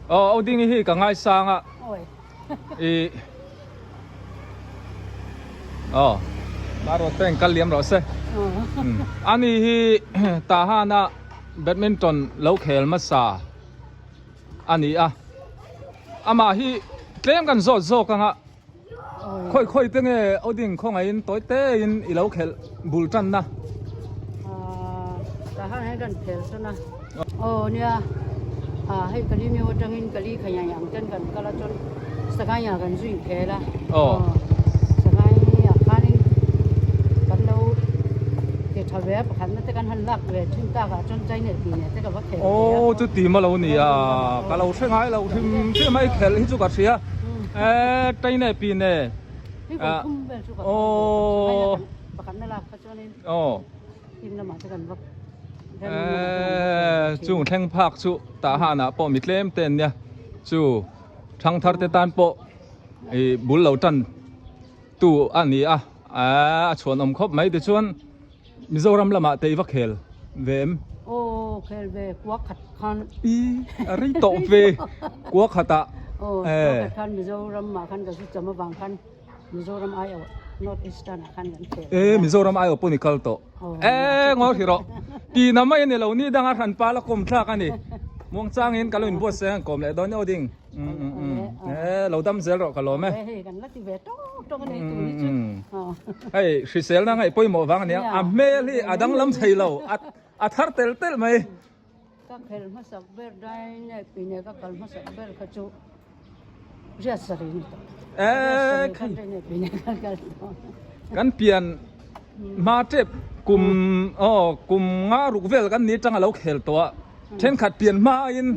Aw Odingi hi ka ngaisang a. I Aw Maruat te kal liam rawh se. Ani hi Tahana badminton lo khel hmasa a ni a. Amah hi tlem kan zawt zawk anga khawi khawi te nge Oding khawngaihin tawi tein i lo khelh bul tanna. Tahan hian kan khel sawn a. Aw nia hei ka li miu atangin ka li kha yang ten kan kal a chuan Sangaiah kan zu inkhel a. Aw Sangaiah khanin kan lo ke tha ve a pakhatna te kan han lak ve thin takah chuan China tih nen te ka va khel ve a. Aw chuti maw lo ni a ka lo hre ngai lo hrim hrim a i khelh hi chu ka hria e China pi ne aw aw Chung thleng phak chu tah hanah pawh mi tlem te an nia chu thangthar te tan pawh ih bul lo tan tu a ni a a chhuanawm khawp mai tichuan Mizoram lamah te i va khel ve em? Aw khel ve kua khat khan I a rei tawh ve kua khatah aw kua khat khan Mizoram ah khan ka zu cham avang khan Mizoram ai awh North Eastern ah khan kan khel E Mizoram ai awh pawh ni kal tawh e ngawi hrih rawh ti na mai a ni lo ni danga hran pa la kawm thlak a ni muang changin ka lo inbuat se ang kawm leh dawn eo ding e lo dam zel rawh ka lawm e hei kan la ti ve tawk tawk a nei tur hi chu hei hriselna ngaih pawimawh vang a nia a hmel hi a danglam thei lo a thar tel tel mai Ka khel hmasak ber dai ine ka kal hmasak ber kha chu riat sarih ni tawh. Eh khai. Kan pian hma tep kum aw kum nga ruk vel kan ni tang alo khel tawh a. Thenkhat pian hma in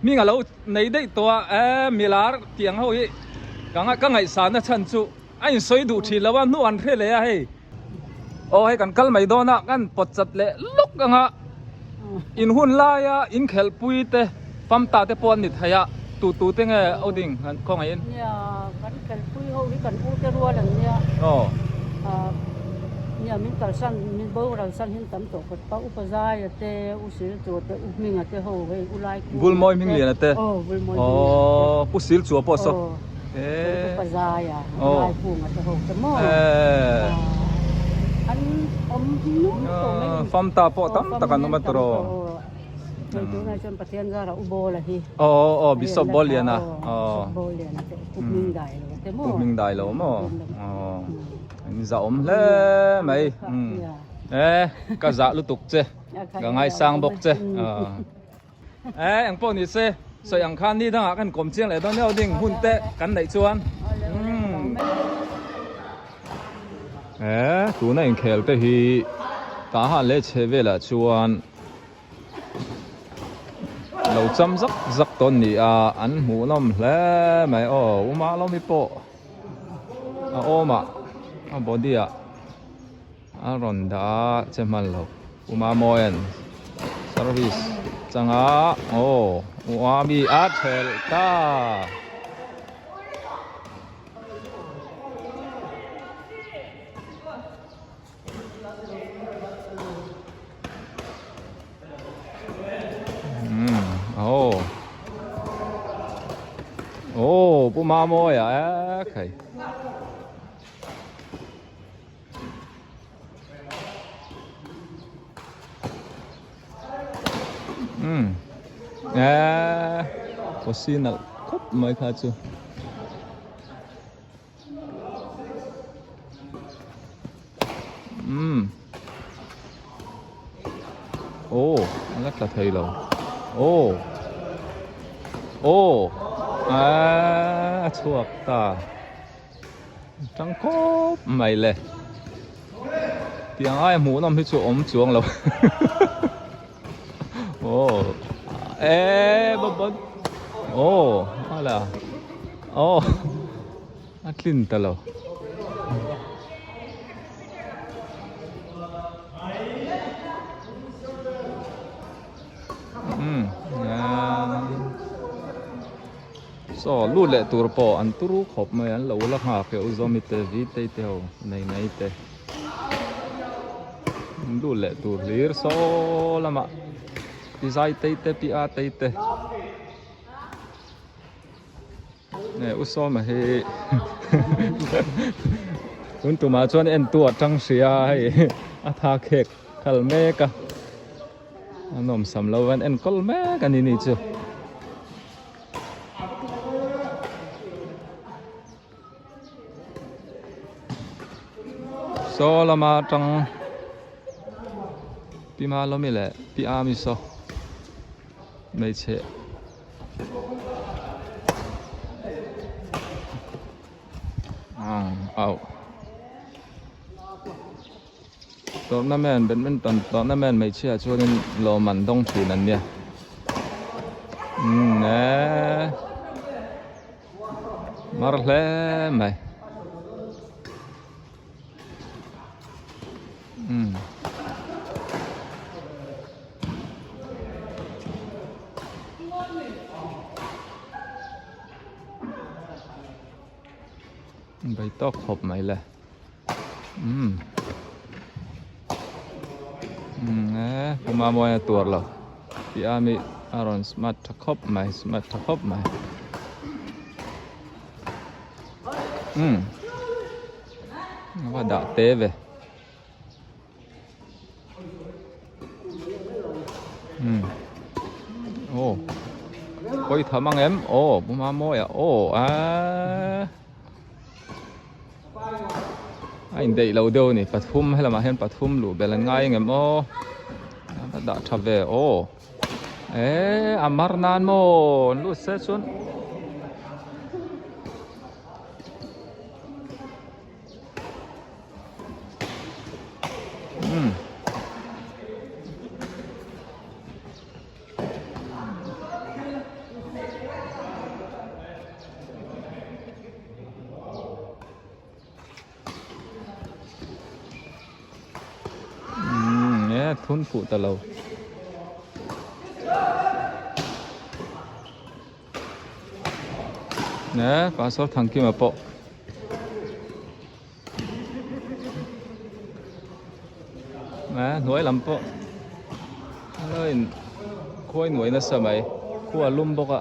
hming alo nei daih tawh a eh milar tiang ho hi ka ka ngaihsan a chhan chu a insawi duh thin lo a hnu an hre leh a hei. Aw hei kan kal mai dawn a kan pawt chat leh lawk ang a in hun laia in khelhpui te famta te pawh an ni thei a tu tu te nge aw ding han khawngaih in. Nia kan khelhpui ho hi kan u te rual an nia aw nia min kalsan min boral san hin tam tawh kawt pa upa zaia te u silchua te u hminga te ho hei u lai khuma te Vulmawi Hmingliana te aw Vulmawi Hmingliana te aw Pu Silchua pawh saw. Aw. Upa Zaia Laikunga te ho te maw an awm hnung tawh mai a ni. Famta pawh tam tak an awm a tawh. Hei tunah chuan Pathian zara U Bawla hi. Aw aw Bishop Bawlliana. Bishop Bawlliana te Pu Hming Dai lo te maw. Pu Hming Dai lo maw. An zah awm hle mai. E ka zah lutuk che. Ka ngaisang bawk che. Eh eng pawh ni se sawi ang khan ni dangah kan kawm chiang leh dawn deuh ding hun te kan neih chuan umm eh tuna inkhel te hi tah han leh chhe velah chuan lo cham zak zak tawn ni a an hmuh nawm hle mai aw uma lawmi pawh a awm a a body ah. A rawn dah a che hman lo. Uma Mawian service changa aw Uami a thelh ta. Aw aw Pu Mamawia e khai. Umm eee pawsi nalh khawp mai kha chu umm aw a la tla thei lo aw aw eee a chhuak ta. Tang khawp mai le. Tiang aia hmuh nawm hi chu awm chuang lo. Aw e bawp bawp aw ala aw a tlin ta lo. Umm Saw lut leh tur pawh an turu khawp mai an lo la nghak e u Zawmi te Vitei te ho nei nei te lut leh tur hlir saw lamah ti zai tei te pi a tei te. Nge u Sawma hi tun tumah chuan en tu a tang hria hei a tha khek khal mek a a nawmsam lo an enkawl mek a ni ni chu. Saw lama tang pi Malawmi leh pi Ami saw hmeichhe auh tournament badminton tournament hmeichhia chuanin lawm an dawng thin an nia umm eee. Mar hle mai umm bai tawk khawp mai le umm umm e puma mawi a tuar lo tih a mi a rawn smart tha khawp mai smart tha khawp mai umm a va dah te ve umm aw pawi tham ang em aw puma mawi a aw aaa. A indaih lo deuh a ni pathum helamah hian pathum luh belh an ngai ang em aw a dah tha ve aw eh a mar nan maw an lut se chuan umm. Umm e thun fuh ta lo. E pastor Thangkima pawh. E hnuai lam pawh a in khuai nuai nasa mai khua a lum bawk a.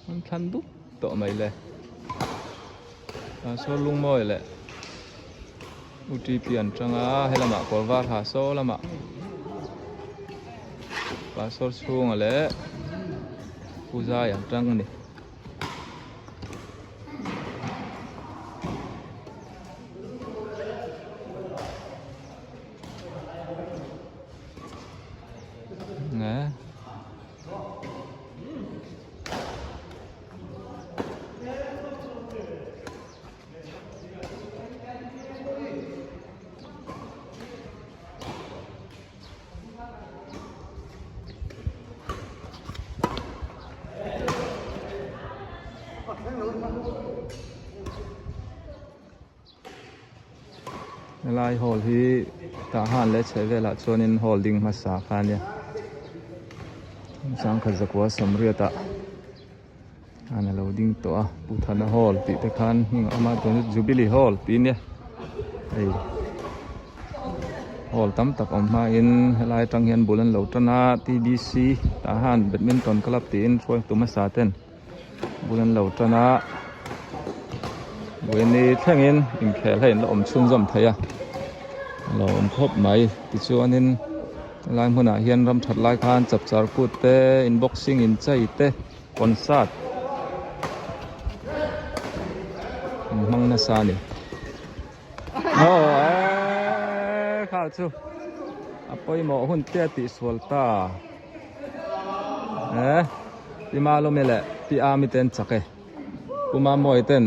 An thlan dup tawh mai le. Tah saw lungmawi leh UTP an tang a, helamah kawr var ha saw lamah pastor chhunga leh puzai an tang a ni. Helai hall hi tah han leh chheh velah chuanin hall ding hmasa kha ania sangkhat zakua sawmriat ah khan alo ding tawh a Pu Thana hall tih te khan hming a awm a chuan Jubilee hall tih ania hei hall tam tak awm hmain helai atang hian bul an lo tan a T B C tah han badminton club tiin hruaitu hmasa ten. Bul an lo tan a buaini thlengin inkhel hei an la awm chhunzawm thei a a lo awm khawp mai tichuanin helai hmunah hian ram that lai khan chapchar kut te in boxing in chei te concert an hmang nasa a ni aw eee kha chu a pawimawh hun te a tihsual ta. Eh pi Malawmi leh pi Ami te an chak e Pu Mamawii ten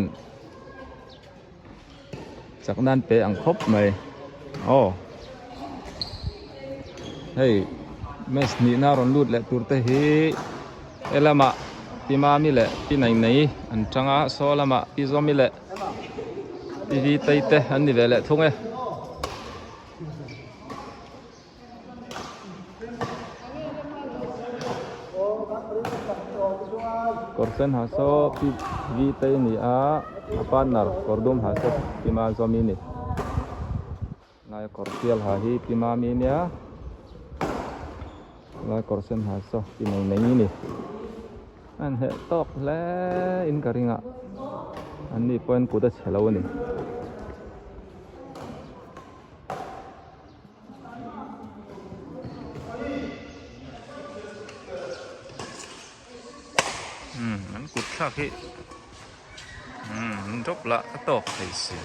chak nan pe ang khawp mai aw hei match hnihna rawn lut leh tur te hi helamah pi Mami leh pi Nainai an tang a saw lamah pi Zawmi leh pi Vitei te an ni ve leh thung e. Kawr sen ha saw pi vi te a ni a a partner kawr dum ha saw pi ma zawmi a ni lai kawr tial ha hi pi mami a nia lai kawr sen ha saw pi nei nei a ni. An hneh tawk hle in ka ring a, an ni pawhin kut a chhe lo a ni. Umm an kut thlak hi umm drop lah a tawk thei si.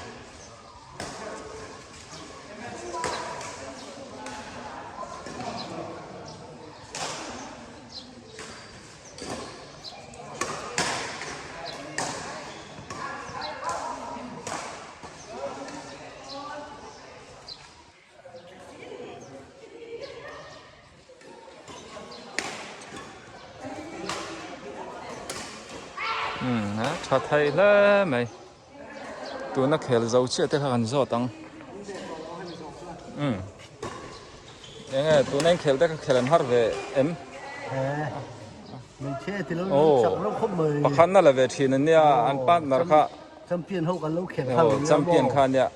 Umm a tha thei hle mai tuna khel zo chiah te kha kan zawt ang umm eng nge tuna in khel te kha khel an har ve em pakhat na la ve thin ania an partner kha champion ho kan lo khel kha champion kha ania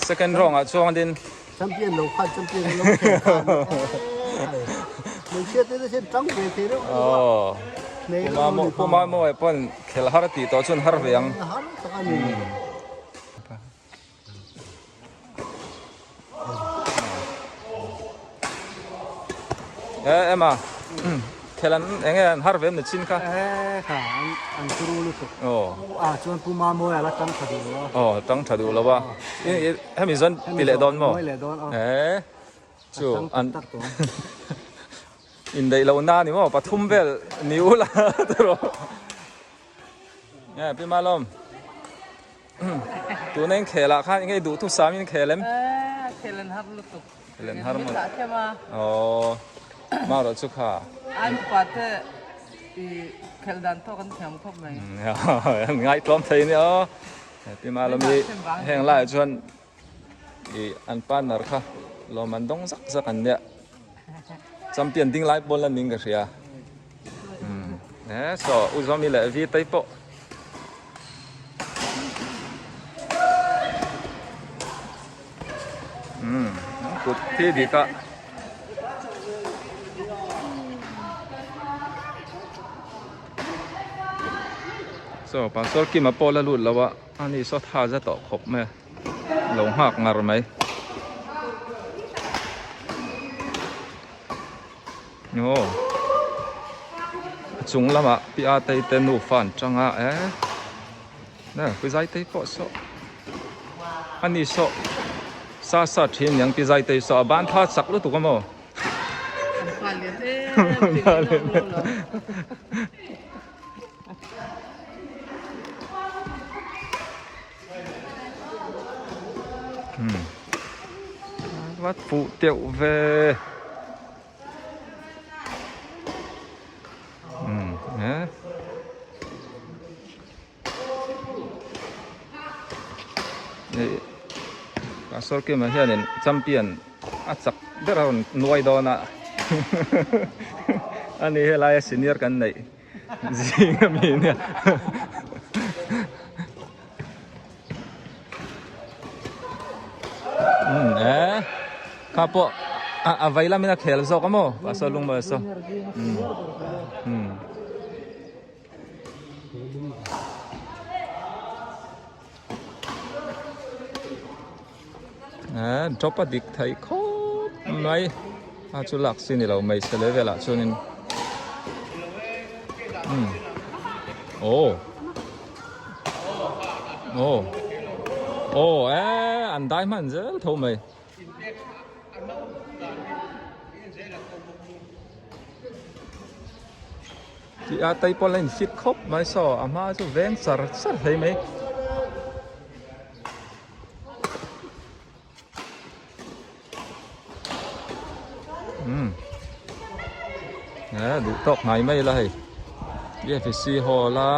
Second round ah chuang din. Champion lo khan champion lo khel khan. Hmeichhia te hian tang ve thei reuh a. Aw. Puma mo puma mo e pawn khel har tih tawh chuan har ve ang. Har tak a ni. E ema khel an enge an har ve em ni chin kha. E kha an an turu lutuk. Aw. A chuan Pu Mamoia la tang tha duh lo a. Aw tang tha duh lo a. Hemi zawn ti leh dawn maw? Mawi leh dawn aw. E chu an tak tawh. Indaih lo na ni maw pathum vel ni ula tawh. E Pi Malawm. Tuna in khel ah khan enge i duh thu sam in khel em? Eh, khel an har lutuk. Khel an har maw? Min thiam a. Aw, marawh chu kha. An upa te i khel dan tawk an thiam khawp mai. An ngaitlawm thei nia aw. Pi Malawm hi heng laiah chuan i an partner kha lawm an dawng zak zak an nia. Champion ding lai pawl an ning ka hria. Eh, so u Zawmi leh Vi tei pawh. Um, kut thi dik a. So, pastor Kima pawh la lut lo a, ani saw tha za tawh khawp mai a. Lo nghak ngar mai. Aw a chung lamah pi a tei te nufa an tang a e na pi zai tei pawh saw ani saw sa sa thin niang pi zai tei saw a ban tha chak lutuk a maw. Vat fuh teuh ve. Pastor Kim-a hianin champion a chak ber a rawn nuai dawn a ani helaia senior kan neih zing ami nia. Umm eh kha pawh a a vei lamin a khel zawk a maw pastor lungmawi saw umm umm. Eh drop a dik theih khawp mai a chu lak chi ni lo mai se level ah chuanin umm aw aw aw eh an dai hman zel tho mai. Tih a tei pawl a in fit khawp mai saw a hma chu veng char char hle mai. Umm eh duh tawk hnai mai la hei BFC hall a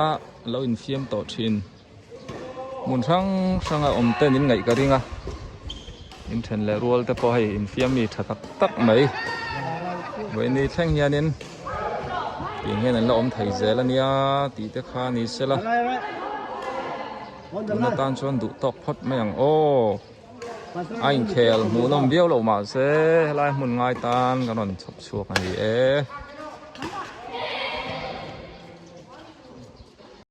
lo infiam tawh thin hmun hrang hrang a awm ten in ngaih ka ring a in then leh rual te pawh hei infiam mi tha tak tak mai vawiin ni thleng hianin tiang hian an la awm thei zel ania tih te kha ni sela. Tun atan chuan duh tawk phawt mai ang aw. A inkhel hmuhnawm viau loh mahse helai hmun ngai tan kan rawn chhawp chhuak a ni e.